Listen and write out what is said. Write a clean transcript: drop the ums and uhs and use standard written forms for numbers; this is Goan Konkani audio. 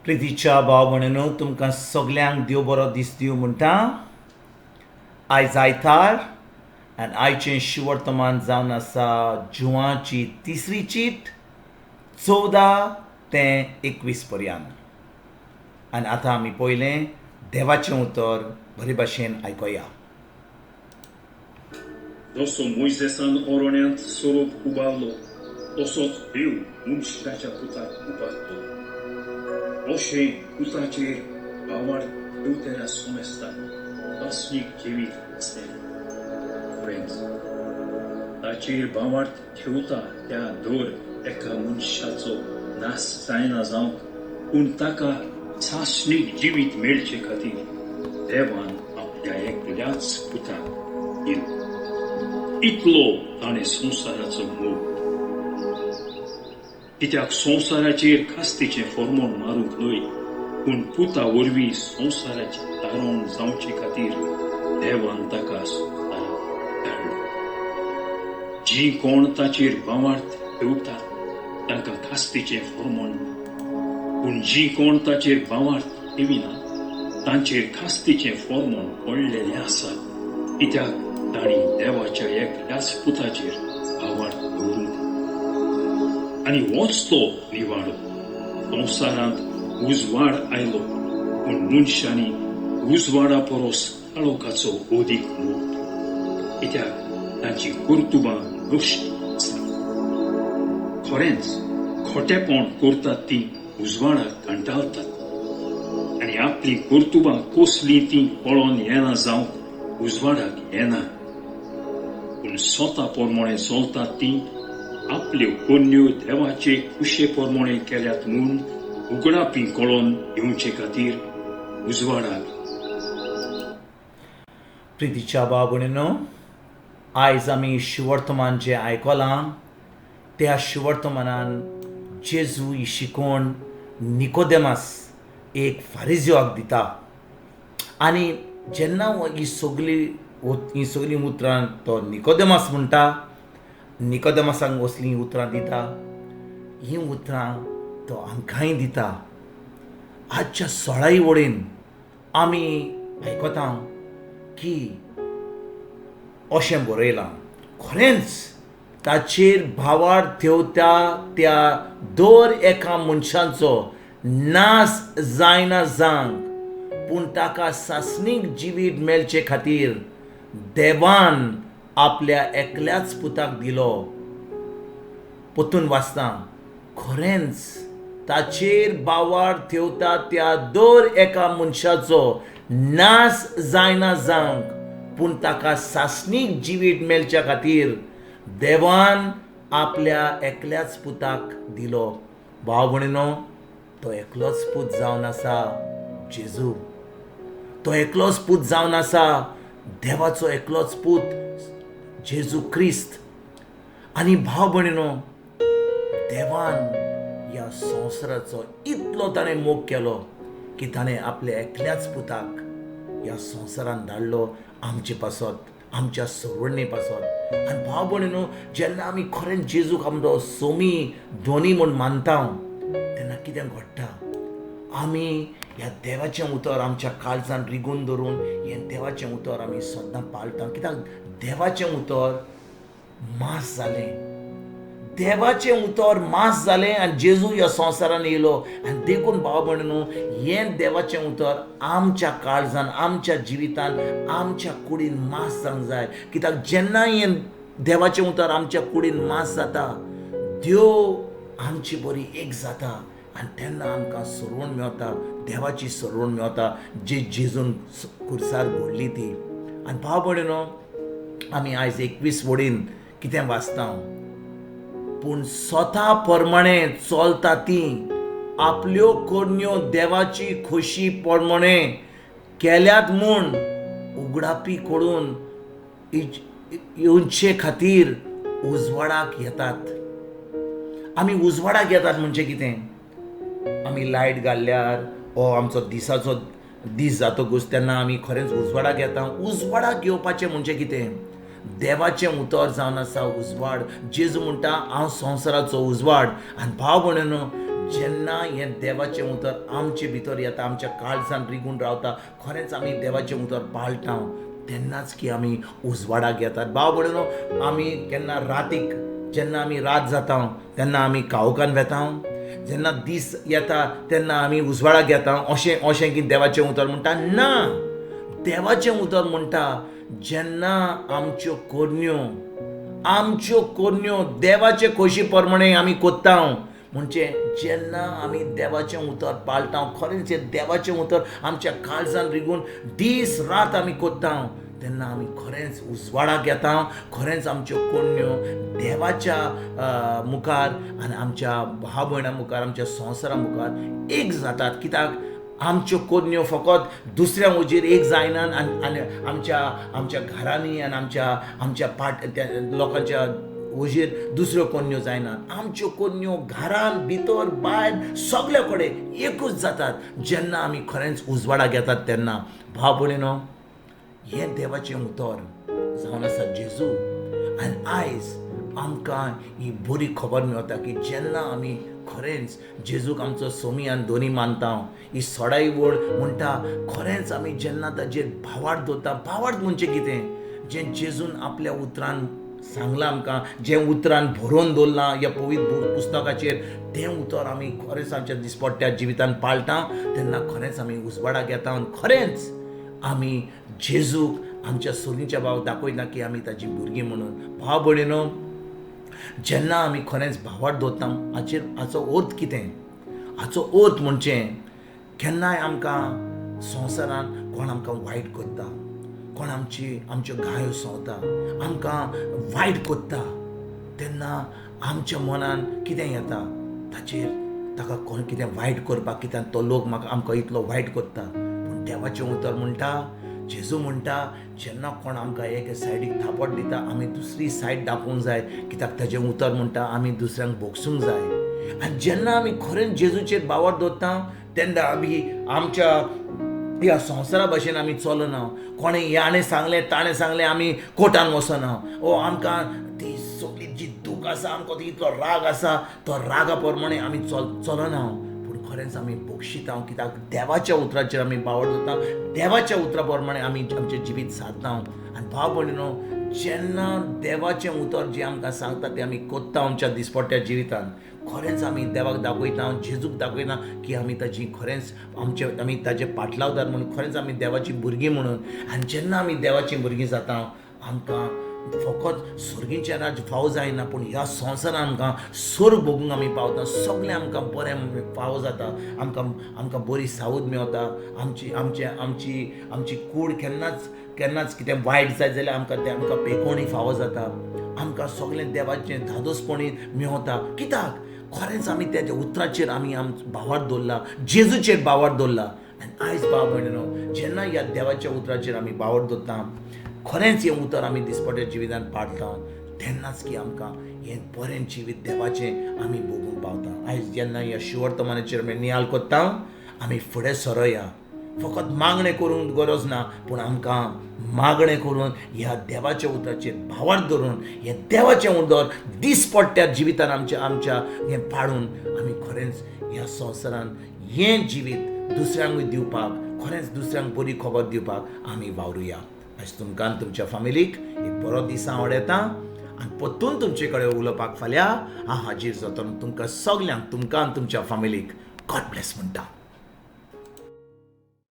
प्रितीच्या भाव भयणीनो, तुमकां सगल्यांक देव बरो दीस दिवं म्हणटा. आयज आयतार आनी आयचें शिवर्तमान जावन आसा जुवाची तिसरी चीट 14 ते 21 पर्यंत. आनी आतां आमी पयलें देवाचें उतर बरे भाशेन आयकुया. जसो मोयजेसान ओरण्यांत सोरोप उबारलो तसोच देव मनशाच्या पुताक उबारतलो. अशें पुताचेर भावार्थ देवतेल्या सोमेस्ताक सासणीक जिवीत आसतलें. खरेंच ताचेर भावार्थ ठेवता त्या दर एका मनशाचो नाश जायना जावंक, पूण ताका सासणीक जिवीत मेळचे खातीर देवान आपल्या एकल्याच पुताक दिलो. इतलो ताणें संवसाराचो मोग. कित्याक संवसाराचेर खास्तीचें फॉर्मोण मारूंक न्हय, पूण पुता वरवीं संवसाराचें तारण जावचे खातीर देवान ताका संवसाराक धाडलो. जीं कोण ताचेर भावार्थ ठेवतात तांकां खास्तीचें फॉर्मोण ना, पूण जीं कोण ताचेर भावार्थ ठेविना तांचेर खास्तीचें फॉर्मोण पडलेलें आसा. कित्याक तांणी देवाच्या एकल्याच पुताचेर भावार्थ दवरूंक. आनी होच तो निवाडो. संवसारांत उजवाड आयलो, पूण मनशांनी उजवाडा परस काळोखाचो अदीक मोग केलो, कित्याक तांची कर्तुबां नश्ट आसली. खरेंच खोटेपण करतात तीं उजवाडाक कंटाळतात आनी आपलीं कर्तुबां कसलीं तीं पळोवन येना जावंक उजवाडाक येना. पूण स्वता प्रमाणे चलतात तीं आपल्यो कोन्यो देवाचे खुशे प्रमाणे केल्यात म्हूण उगडापी कळोन येवचे खातीर उजवाडाक. प्रितीच्या भाव भयणीनो, आयज आमी शिवर्तमान जें आयकलां त्या शिवर्तमानान जेजू ही शिकवण निकोदेमास एक फारिजियोक दिता. आनी जेन्ना ही सगळीं उतरां तो निकोदेमास म्हणटा, निकोदेमासाक असलीं उतरां दिता, हीं उतरां तो आमकांय दिता. आजच्या सोळाय वडेन आमी आयकता की अशें बरयलां, खरेंच ताचेर भावार्थ ठेवता त्या दर एका मनशाचो नाश जायना जावंक, पूण ताका सासणीक जिवीत मेळचे खातीर देवान आपल्या एकल्याच पुताक दिलो. परतून वाचता, खरेंच ताचेर भावार्थ ठेवता त्या दर एका मनशाचो नाश जायना जावंक, पूण ताका सासणीक जिवीत मेळच्या खातीर देवान आपल्या एकल्याच पुताक दिलो. भाव भयणीनो, तो एकलोच पूत जावन आसा जेजू. तो एकलोच पूत जावन आसा देवाचो एकलोच पूत जेजू क्रिस्त. आनी भाव भयणीनो, देवान ह्या संवसाराचो इतलो ताणें मोग केलो की ताणें आपल्या एकल्याच पुताक ह्या संवसारान धाडलो आमचे पासत, आमच्या सरवणी पासत. आनी भाव भयणीनो, जेन्ना आमी खरेंच जेजूक आमचो सोमी धोनी म्हूण मानता तेन्ना कितें घडटा, आमी ह्या देवाचें उतर आमच्या काळजान रिगून धरून हें देवाचें उतर आमी सदां पाळटा. कित्याक देवाचें उतर मांस जालें, देवाचें उतर मांस जालें आनी जेजू ह्या संवसारान येयलो. आनी देखून भाव भयणीनो, हें देवाचें उतर आमच्या काळजान, आमच्या जिवितान, आमच्या कुडीन मांस जावंक जाय. कित्याक जेन्ना हें देवाचें उतर आमच्या कुडीन मांस जाता, देव आमची बरी एक जाता आनी तेन्ना आमकां सरवण मेवता, देवाची सरवण मेवता जी जेजून खुर्सार घडली ती. आनी भाव भयणीनो, आमी आयज 21 वडीन कितें वाचता, पूण स्वता प्रमाणे चलता ती आपल्यो करण्यो देवाची खोशी प्रमाणे केल्यात म्हूण उगडापी करून येवचे खातीर उजवाडाक येतात. आमी उजवाडाक येतात म्हणजे कितें, आमी लायट घाल्यार हो आमचो दिसाचो दीस जातकूच तेन्ना आमी खरेंच उजवाडाक येता. उजवाडाक येवपाचें म्हणजे कितें, देवाचें उतर जावन आसा उजवाड. जेजू म्हणटा हांव संवसाराचो उजवाड. आनी भाव भयणीनो, जेन्ना हें देवाचें उतर आमचे भितर येता, आमच्या काळजान रिगून रावता, खरेंच आमी देवाचें उतर पाळटा तेन्नाच की आमी उजवाडाक येतात. भाव भयणीनो, आमी केन्ना रातीक जेन्ना आमी रात जाता तेन्ना आमी काळोखान वेता, जेन्ना दीस येता तेन्ना आमी उजवाडाक येता, अशें अशें की देवाचें उतर म्हणटा ना. देवाचें उतर म्हणटा जेन्ना आमच्यो करण्यो, आमच्यो करण्यो देवाचे खोशी प्रमाणे आमी कोत्ता, म्हणजे जेन्ना आमी देवाचें उतर पाळटा, खरेंच हें देवाचें उतर आमच्या काळजान रिगून दीस रात आमी कोत्ता तेन्ना आमी खरेंच उजवाडाक येता, खरेंच आमच्यो करण्यो देवाच्या मुखार आनी आमच्या भाव भयणां मुखार, आमच्या संवसारा मुखार एक जातात. कित्याक आमच्यो करण्यो फकत दुसऱ्या हुजीर एक जायना आनी आनी आमच्या आमच्या घरांनी आनी आमच्या आमच्या पाट त्या लोकांच्या हुजीर दुसऱ्यो करण्यो जायनात. आमच्यो करण्यो घरान भितर भायर सगळे कडेन एकूच जातात जेन्ना आमी खरेंच उजवाडाक येतात तेन्ना. भाव भयणीनो, हें देवाचें उतर जावन आसा जेजू. आनी आयज आमकां ही बरी खबर मेळटा की जेन्ना आमी खरेंच जेजूक आमचो सोमी आनी दोनी मानता, ही सोडाय वळ म्हणटा, खरेंच आमी जेन्ना ताजेर भावार्थ दवरता, भावार्थ म्हणजे कितें, जें जेजून आपल्या उतरान सांगलां आमकां, जें उतरान बरोवन दवरलां ह्या पवित्र पुस्तकाचेर, तें उतर आमी खरेंच आमच्या दिसपट्ट्या जिवितान पाळटा तेन्ना खरेंच आमी उजवाडाक येता आनी खरेंच आमी जेजूक आमच्या सोरीच्या भाव दाखयता की आमी ताजी भुरगीं म्हणून. भाव भयणीनो, जेन्ना आमी खरेंच भावार्थ दवरता हाचेर हाचो अर्थ कितें, हाचो अर्थ म्हणजे केन्नाय आमकां संवसारान कोण आमकां वायट करता, कोण आमची आमच्यो गायो संवता, आमकां वायट करता तेन्ना आमच्या मनान कितें येता, ताचेर ताका कोण कितें वायट करपाक, कित्याक तो लोक म्हाका आमकां इतलो वायट करता. पूण देवाचें उतर म्हणटा, जेजू म्हणटा, जेन्ना कोण आमकां एके सायडीक थापट दिता आमी दुसरी सायड दाखोवंक जाय, कित्याक ताजें उतर म्हणटा आमी दुसऱ्यांक भोगसूंक जाय. आनी जेन्ना आमी खरेंच जेजूचेर भावार्थ दवरता तेन्ना आमी आमच्या ह्या संवसारा भशेन आमी चलना. कोणें हाणें सांगलें ताणें सांगलें आमी कोर्टान वचना, ओ आमकां ती सगळी जी दूख आसा, आमकां इतलो राग आसा, तो रागा प्रमाणे आमी चलना, पूण खरेंच आमी बक्षिता, कित्याक देवाच्या उतराचेर आमी भावार्थ दवरता, देवाच्या उतरा प्रमाणे आमी आमचें जिवीत साधता. आनी भाव भयणीनो, जेन्ना देवाचें उतर जें आमकां सांगता तें आमी कोत्ता आमच्या दिसपट्ट्या जिवितान, खरेंच आमी देवाक दाखयता, जेजूक दाखयता की आमी ताजी खरेंच आमचे आमी ताजे पाटलावदार म्हणून, खरेंच आमी देवाची भुरगीं म्हणून. आनी जेन्ना आमी देवाची भुरगीं जाता आमकां फकत सर्गीचें राज्य फावो जायना, पूण ह्या संवसारान आमकां स्वर्ग भोगूंक आमी पावता, सगळें आमकां बरें फावो जाता, आमकां आमकां बरी सावद मेवता, आमची आमचे आमची आमची कूड केन्नाच केन्नाच कितें वायट जायत जाल्यार आमकां तें आमकां पेकोणी फावो जाता, आमकां सगळें देवाचें धादोसपणी मेवता. कित्याक खरेंच आमी तेज्या उतराचेर आमी भावार्थ दवरला, जेजूचेर भावार्थ दवरला. आनी आयज भाव भयणीनो, जेन्ना ह्या देवाच्या उतराचेर आमी भावार्थ दवरता, खरेंच हें उतर आमी दिसपट्या जिवितान पाळटा तेन्नाच की आमकां हें बरें जिवीत देवाचें आमी भोगूंक पावता. आयज जेन्ना ह्या शिवर्तमानाचेर आमी नियाळ करता, आमी फुडें सरोया, फकत मागणें करूंक गरज ना, पूण आमकां मागणें करून ह्या देवाच्या उतराचेर भावार्थ धरून हें देवाचें उतर दिसपट्ट्या जिवितान आमच्या आमच्या हें पाळून आमी खरेंच ह्या संवसारान हें जिवीत दुसऱ्यांकूय दिवपाक, खरेंच दुसऱ्यांक बरी खबर दिवपाक आमी वावरुया. आयज तुमकां तुमच्या फामिलीक एक बरो दीस हांव वडयता आनी परतून तुमचे कडेन उलोवपाक फाल्यां हांव हाजीर जातलो. तुमकां सगल्यांक, तुमकां आनी तुमच्या फामिलीक गॉड ब्लेस म्हणटा.